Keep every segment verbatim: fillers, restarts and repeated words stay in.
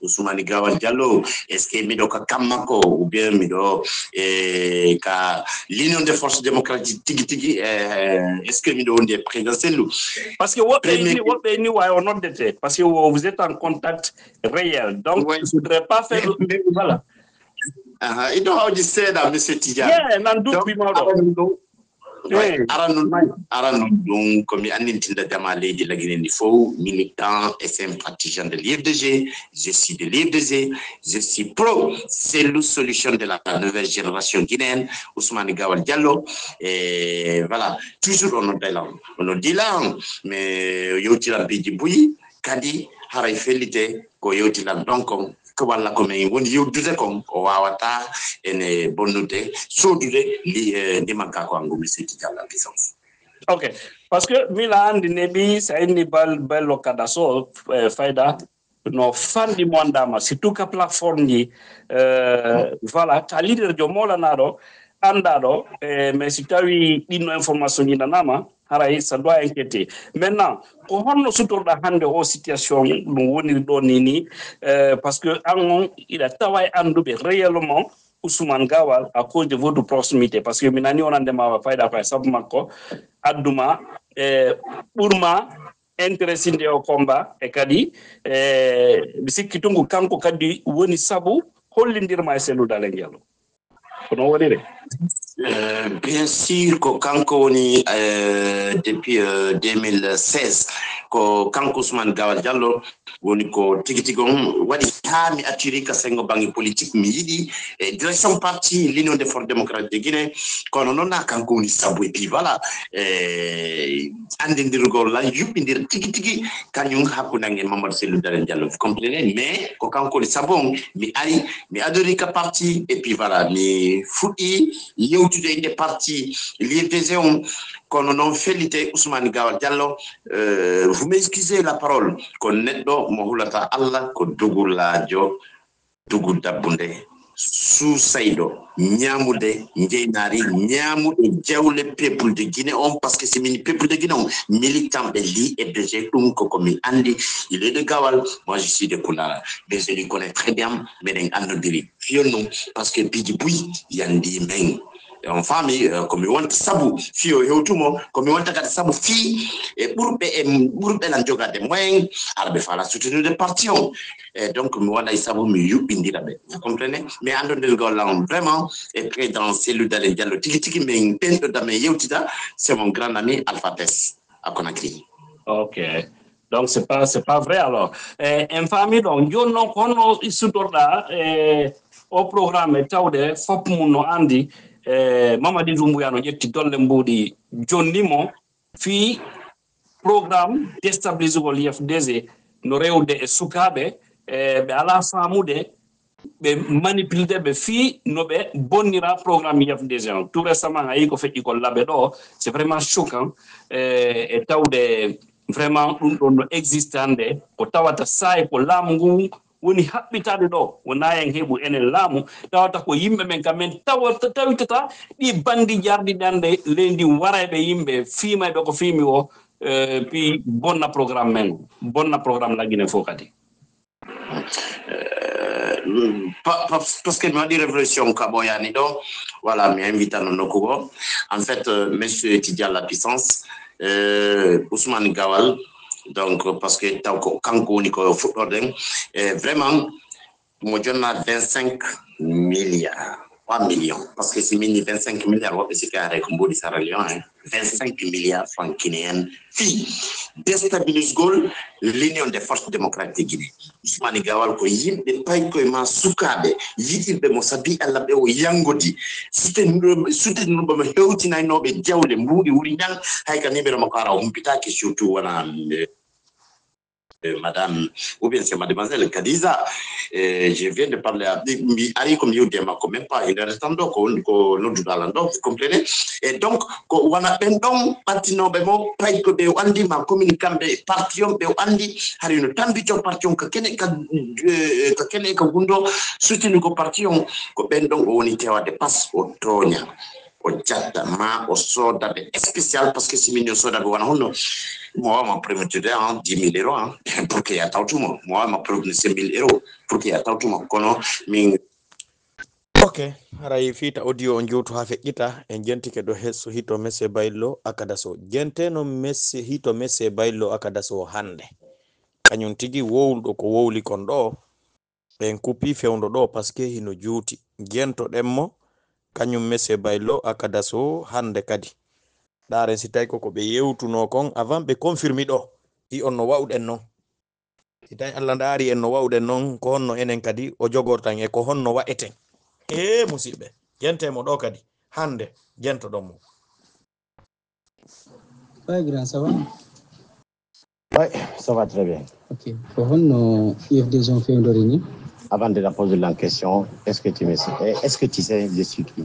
Ousmane Gawal Diallo, est-ce que miɗo ka kamma ko, ou bien miɗo eh, ka l'Union des forces démocratiques tigi tigi, eh, est-ce que miɗo wondi e président Cellou? Parce que woɓɓe ni woɓɓe ni wawi o noddete parce que vous êtes en contact réel, donc je voudrais pas faire, voilà. Iɗo hawji seeɗa, monsieur Tidiane. Nan duppima ɗo. Aranun ɗum, aranun ɗum ko mi anndintinda jama leydi Lagine ndi fof, militant et sympathisant de l'U F D G, je suis de l'U F D G, je suis pro Cellou, solution de la nouvelle génération guinéenne, Ousmane Gawal Diallo. Et voilà, toujours on nodda lan, on noddi lan, mais yewtiran piiji buyi kadi haray fellite ko yewtiran ɗon kon. Ko walla ko min woni yewtude kon o wawata ene bonnude sodude ndimanka ko angu mi setti jalla puissance. Ok, parce que mila andi nebi sa inni bal bello kada so fayda no fandi mo andama surtout ka plateforme ji. Voilà, ka leader jo molanaɗo andaɗo. Mais si tawi ɗinno information ji nanama, haray ça doit inquiéter. Maintenant, ko honno sutorɗa hannde o situation ɗum woniri ɗo ni ni? Parce que an on iɗa tawa e annduɓe réellement Ousmane Gawal à cause de votre proximité, parce que mi nani onande ma fayda ko e sabu makko adduma e ɓurma intéressinde o combat e kadi mi sikki tungu kanko kadi woni sabu hollindirma e Cellou Dalein Diallo. Ko noon woniri. Bien sûr ko kanko woni depuis deux mille seize, ko kanko Ousmane Gawal Diallo woni ko tigi tigi on waɗi haa mi attiri ka sengo bange politique, mi yiɗi e direction parti l'Union des forces démocratiques de Guinée. Kono noon na kanko woni sabu e puis voilà e anndindirgol lan yuɓɓindir tigi tigi kañum hakkunde an e Mamadou Cellou Dalein Diallo, vous comprenez? Mais ko kanko woni sabu on mi ari mi adori ka parti et puis voilà mi fuɗɗi yewtude e nde parti l'U F D G on. Kono noon fellite Ousmane Gawal Diallo, vous m'excusez la parole, ko neɗɗo mo hulata Allah ko dogulaajo dogu dabbunde suusayɗo ñaamude njeynaari ñaamuɗo jawle peuple de Guinée on, parce que si min peuple de Guinée on militant ɓe li e bg ɗum koko mi anndi. Il est de Gawal, moi je suis de Koundara, mais je lui connais très bien, meɗen anndodiri fiyon ɗum parce que piiji buy yandi men. On faami ko mi wonta sabu fii o hewtumo, ko mi wonta kadi sabu fii e ɓurɓe e ɓurɓe lan jogade moyen, ara ɓe faala soutenir de parti on. E donc mi waɗay sabu mi yuɓɓindira ɓe, vous comprenez? Mais anndondirgol lan vraiment e président Cellou Dalein Diallo tigi tigi min ɓenɗo dame yewtida, c'est mon grand ami Alpha Tess à Conakry. Ok, donc c'est pas c'est pas vrai alors. E en faami ɗon jooni noon ko honno sutorɗa e o programme e tawde fop mum no anndi e Mamadi Doumbouya no ƴetti dolle mbuuɗi jonni mo fii programme déstabilisugol U F D G no rewde e sukaaɓe e ɓe alaa faamude ɓe manipulde ɓe fii no ɓe bonnira programme U F D G on. Tout récemment a yii ko feƴƴi ko Labe ɗo, c'est vraiment choquant e tawde vraiment ɗum ɗon no existe hannde ko tawata saay ko laamu ngu woni haɓɓitaade ɗo wona en heɓu enen laamu tawata ko yimɓe men kam men tawata tawitata ɗi bandi jarɗi ɗande leydi warayɓe yimɓe fiimayɓe ko fiimi o. Puis bonna programme men bonna programme laggine fof kadi. Parce que mi waɗi révolution ka ɓoyani ɗo, voilà mi invitano nokku goo en fait monsieur Tidiane la puissance, Ousmane Gawal, donc parce que taw ko kanko woni ko fuɗɗorden e vraiment mo jonna vingt cinq milliards trois millions, parce que si min ni vingt cinq milliards woɓɓe sikki haray ko mbuuɗi Sierra Leone hein. Vingt cinq milliards francs guinéens fii déstabilisgol l'Union des forces démocratiques de Guinée. Ousmane Gawal ko yimɓe pay koye ma sukaaɓe yiɗirɓe mo sabi Allah ɓe o yangodi soutenirɓe mo hewtinaynooɓe jawle mbuuɗi wuri ñan. Hay ka numéro makko ara o humpitaaki surtout wona madame ou bien c'est mademoiselle Kadiza. E je viens de parler à mi ari ko mi yewdi e makko même pas une heure de temps ɗo ko woni ko nodduɗo alan ɗo, vous comprenez? E donc ko wona ɓen ɗon ɓattinooɓe mo pay ko ɓe o anndi ma commune kamɓe parti on ɓe o anndi hari no tambito parti on ka kene ka ka kene ka gundo sutini ko parti on. Ko ɓen ɗon o woni tewade pas o tooña. O jatta ma o sooda ɓe spécial, parce que si min yo sooda ɓe wona honno, mo wawa ma promettude en dix mille euros en pour que ya tawtumo, mo wawa ma promettude cinq mille euros pour que ya tawtumo, kono min. Ok, haray fiita audio on jowtu ha feƴƴita. En jentike ɗo he so hito messe baylo akadaso, jenteno messe hito messe baylo akadaso hande. Kañum tigi wowluɗo ko wowli kon ɗo. Ɓen kupi fewndo ɗo, parce que hino juuti. Jentoɗen mo, kañum messe baylo akadaso hande kadi. Ɗaren si tawi koko ɓe yewtuno kon avant ɓe confirmi ɗo. I on no wa'uɗen non. Si tawi Allah ndaari en no wa'uɗen non, ko honno enen kadi o jogortan e ko honno wa'eten? Ee, musiɓɓe, jente mo ɗo kadi. Hande, jentoɗon mo. Baye Grand, ça va? Oui, ça va très bien. Ok. Ko honno U F D G on fewndori ni? Avant de la poser la question, est-ce que tu me sais, est-ce que tu sais je suis qui?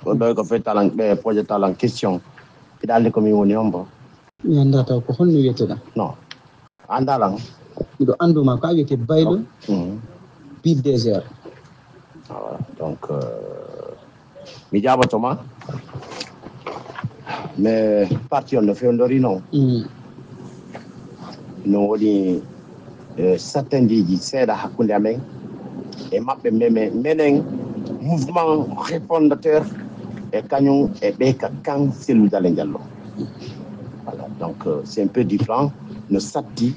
Ko ɗo ko fetalan ɓe pojatalan question. Mbiɗa anndi ko min woni on bo. Mi anndaa taw ko honno wiyeteɗaa? Non. Anndalan. Miɗo annduma ko a wiyete baylo Mhm. Bill Désert. Ah, voilà. Donc, euh, mi jaaboto ma. Mais parti on no fewndori non. Mm. No woni eh, sattandiiji seeɗa hakkunde amen e maɓɓe meme- menen mouvement réformateur e kañum e ɓe ka kan Cellou Dalein Diallo. Voilà, donc euh, c'est un peu différent. No satti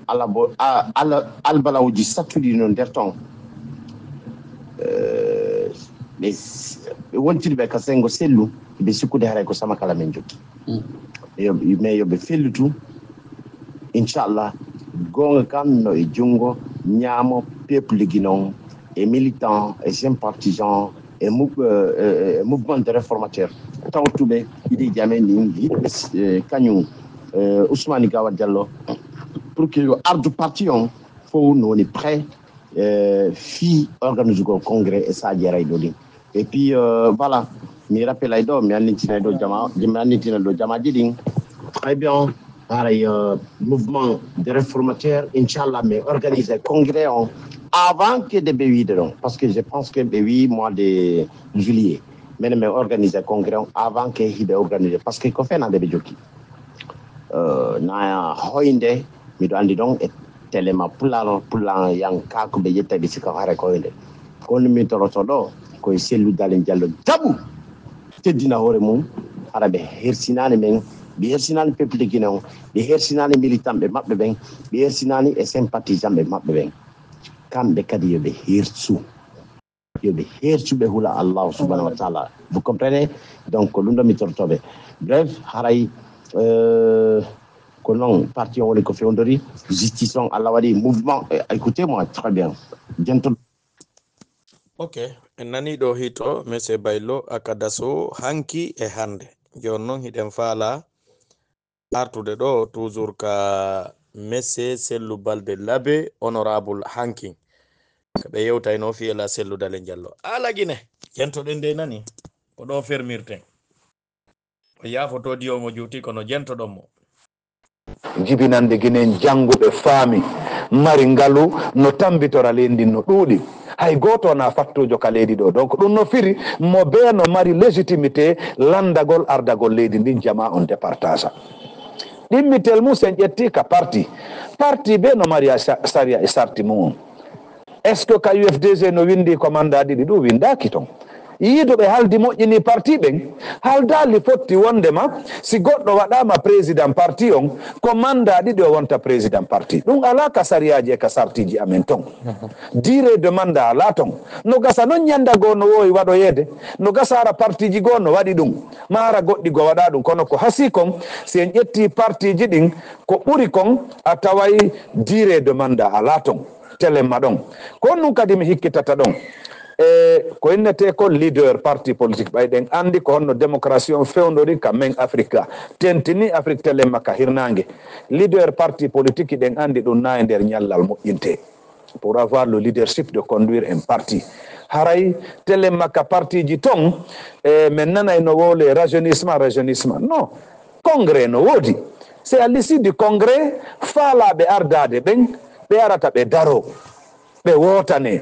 ala bo a- ala albalawuji sattuɗi no nder ton. Euh, ɓe s- ɓe wontirɓe ka sengo Cellou ɓe sikkude haray ko Samakala men jokki. Mm. Yo- mais yoɓe fellitu, inchallah. Goonga kan no e junngo ñaamo peuple guinéen e militant e sympathisant e mou- euh, euh, mouvement de réformateur tawtuɓe ideeji amen ɗin, yiɗɓe eh, kañum eh, Ousmane Gawa Diallo, pour que yo ardu parti on fof no woni prêt eh, fii organisugol congrès e saaji arayɗo ɗin. Et puis euh, voilà, mi rappelay ɗo mi annitinay ɗo jama mi annitina ɗo jamaaji ɗin. Très bien. Haray euh, mouvement de réformateur, inchallah, mi organise congrès on avant que de ɓe wiide ɗon, parce que je pense que ɓe wi mois de juillet. Minen mi organise congrès on avant que hiɓe organise, parce que ko fenade ɓe jokki. Euh, na hoynde miɗo anndi ɗon e telema pular pular yan ka ko ɓe ƴetta ɓe sikka hare ko hoynde. Kono min toroto ɗo koye Cellou Dalein Diallo jaɓu teddina hoore mum. Hara ɓe hersinani men, ɓe hersinani peuple guinéen, ɓe hersinani militanɓe maɓɓe ɓen, ɓe hersinani e sympathisantɓe maɓɓe ɓen. Kamɓe kadi yo ɓe hersu, yo ɓe hersu, ɓe hula Allahu subhanahu wa taala. Vous comprenez? Donc ko ɗum ɗo mi tortoɓe. Bref, haray euh, ko noon parti on woni ko fewndori, justice on Allah waɗi mouvement. Eh, écoutez moi très bien, jento. Ok, en nani ɗo hito monsieur Baylo Akadaso hanki e hannde. Jooni noon hiɗen faala artude ɗo toujours ka monsieur Sellu Balde Labe, honorable hanki. Ka ɓe yewtayno fiyela Sellu Dale Njallo. Ala Gine, jentoɗen de nani ko ɗo fermirten. O yaafoto di on o juuti kono jentoɗon mo. Jibinande Ginen jannguɓe faami mari ngalu no tambitora leydi ndin no ɗuuɗi. Hay gooto wonaa fattuujo ka leydi ɗo. Donc ɗum no firi mo bee no mari légitimité lanndagol ardagol leydi ndin, jamaa on départage. Ɗimmitel mum sen ƴetti ka parti. Parti bee no mari a sa- sariya e sarti mum. Est-ce que ka U F D G no winndi ko mandat ɗiɗi? Ɗum winndaaki ton. Yiiduɓe haldi moƴƴini parti ɓen, haldaali fotti wondema si goɗɗo waɗaama président parti on, ko mandat ɗiɗi o wonta président parti. Ɗum alaa ka sariyaaji e ka sartiiji amen ton. Durée de mandat alaa ton. No gasa non ñannda goo no woowi waɗoyeede, no gasa hara partiiji goo no waɗi ɗum, ma hara goɗɗi goo waɗa ɗum. Kono ko hasii kon, si en ƴetti partiiji ɗin, ko ɓuri kon a taway durée de mandat alaa ton. Telemma ɗon. Ko honɗum kadi mi hikkitata ɗon? E ko innetee kon leader parti politique, ɓay ɗen anndi ko honno démocratie on fewndori ka men Afrique, tentini Afrique telemma ka hirnaange. Leader parti politique ɗen anndi ɗum na e nder ñallal moƴƴintee. Pour avoir le leadership de conduire un parti. Haray telemma ka partiiji ton, e men nanay no wowle rajeunissement, rajeunissement. Non. Congrès no woodi. C'est à l'issue du congrès faalaaɓe ardaade ɓen, ɓe arata ɓe daroo, ɓe wootane.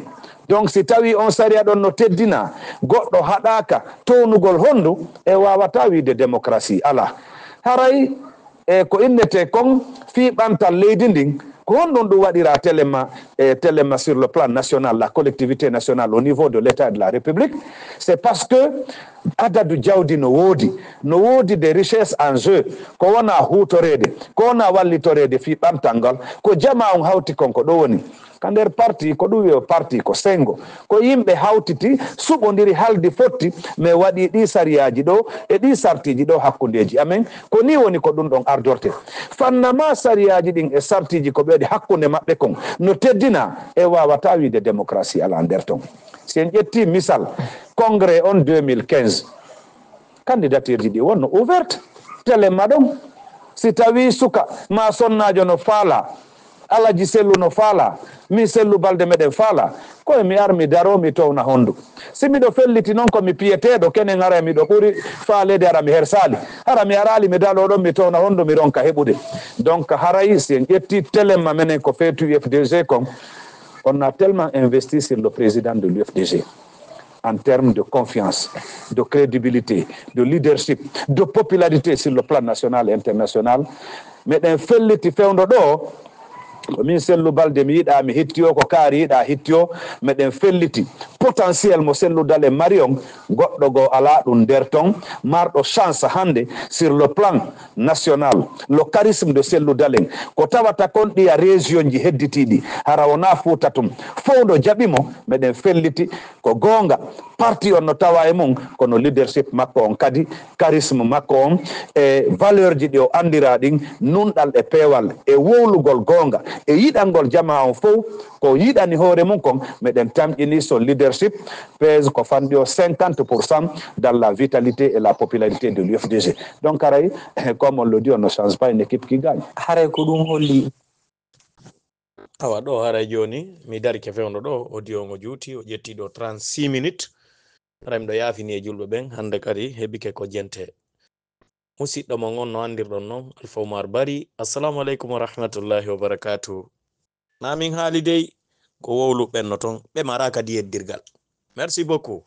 Donc, si tawi on sariya ɗon no teddina, goɗɗo haɗaaka townugol honndu, e waawata wiide démocratie alaa. Haray, e ko innete kon fii ɓantal leydi ndin, ko honɗum ɗum waɗira telema, e telema sur le plan national, la collectivité nationale au niveau de l'État et de la République? C'est parce que adadu jawdi no woodi, no woodi des richesses en jeu, ko wona huutoreede, ko wona wallitoreede fii ɓantal ngal, ko jamaa on hawti kon ko ɗo woni. Ka nder parti, ko ɗum wi'o parti, ko senngo. Ko yimɓe hawtiti, suɓondiri, haldi fotti, mais waɗi ɗi sariyaaji ɗo e ɗi sartiiji ɗo hakkundeeji amen. Ko nii woni ko ɗum ɗon ardorte. Fanna ma sariyaaji ɗin e sartiiji ko ɓe waɗi hakkunde maɓɓe kon no teddina, e waawata wiide démocratie alaa nder ton. Si en ƴetti misal, congrès on deux mille quinze, candidature ji ɗi wonno ouverte, telema ɗon. Si tawi suka ma sonnaajo no faala, Alaji Sellu no faala, min Sellu Balde meɗen faala, ko e mi ar mi daro mi towna honndu. Si miɗo felliti non ko mi piyeteeɗo, kenen haray miɗo ɓuri faaleede, hara mi hersaali, hara mi araali mi daro ɗon mi towna honndu mi ronka heɓude. Donc haray si en ƴetti telema menen ko feetu U F D G kon, on a tellement investi sur le président de l'U F D G en termes de confiance, de crédibilité, de leadership, de popularité sur le plan national et international. Meɗen felliti fewndo ɗo, ko min Sellu Balde mi yiɗa mi hitti o, ko kaari yiɗa hitti o, meɗen felliti potentiel mo Sellu Dalen mari on, goɗɗo goo alaa ɗum nder ton, marɗo chance hannde sur le plan national, le charisme de Sellu Dalen, ko tawata kon ɗiya région ji hedditiiɗi, hara wonaa Fuuta tun, fow no jaɓi mo, meɗen felliti. Ko goonga, parti on no tawa e mum, kono leadership makko on kadi, charisme makko on, e valeur ji ɗi o anndira ɗin, nunɗal e peewal, e wowlugol goonga, e yiɗangol jamaa on fow, ko yiɗani hoore mum kon, meɗen tamƴini son leadership pèse ko fanɗi o cinquante pour cent dans la vitalité et la popularité de l'U F D G. Donc, haray, comme on le dit, on ne change pas une équipe qui gagne. Haray ko ɗum holli. Awa ɗo haray jooni, mi darike fewndo ɗo, audio ngo juuti, o ƴetti ɗo trente-six minutes. Haray miɗo yaafini e julɓe ɓen, hannde kadi heɓike ko jente. Musiɗɗo mon on no anndirɗon non, Alfa Umar Bari. Assalamu aleykum wa rahmatullahi wa barakatuh. Na min haali dey, ko wowluɓe ɓen no ton, ɓe maraa kadi yeddirgal. Merci beaucoup.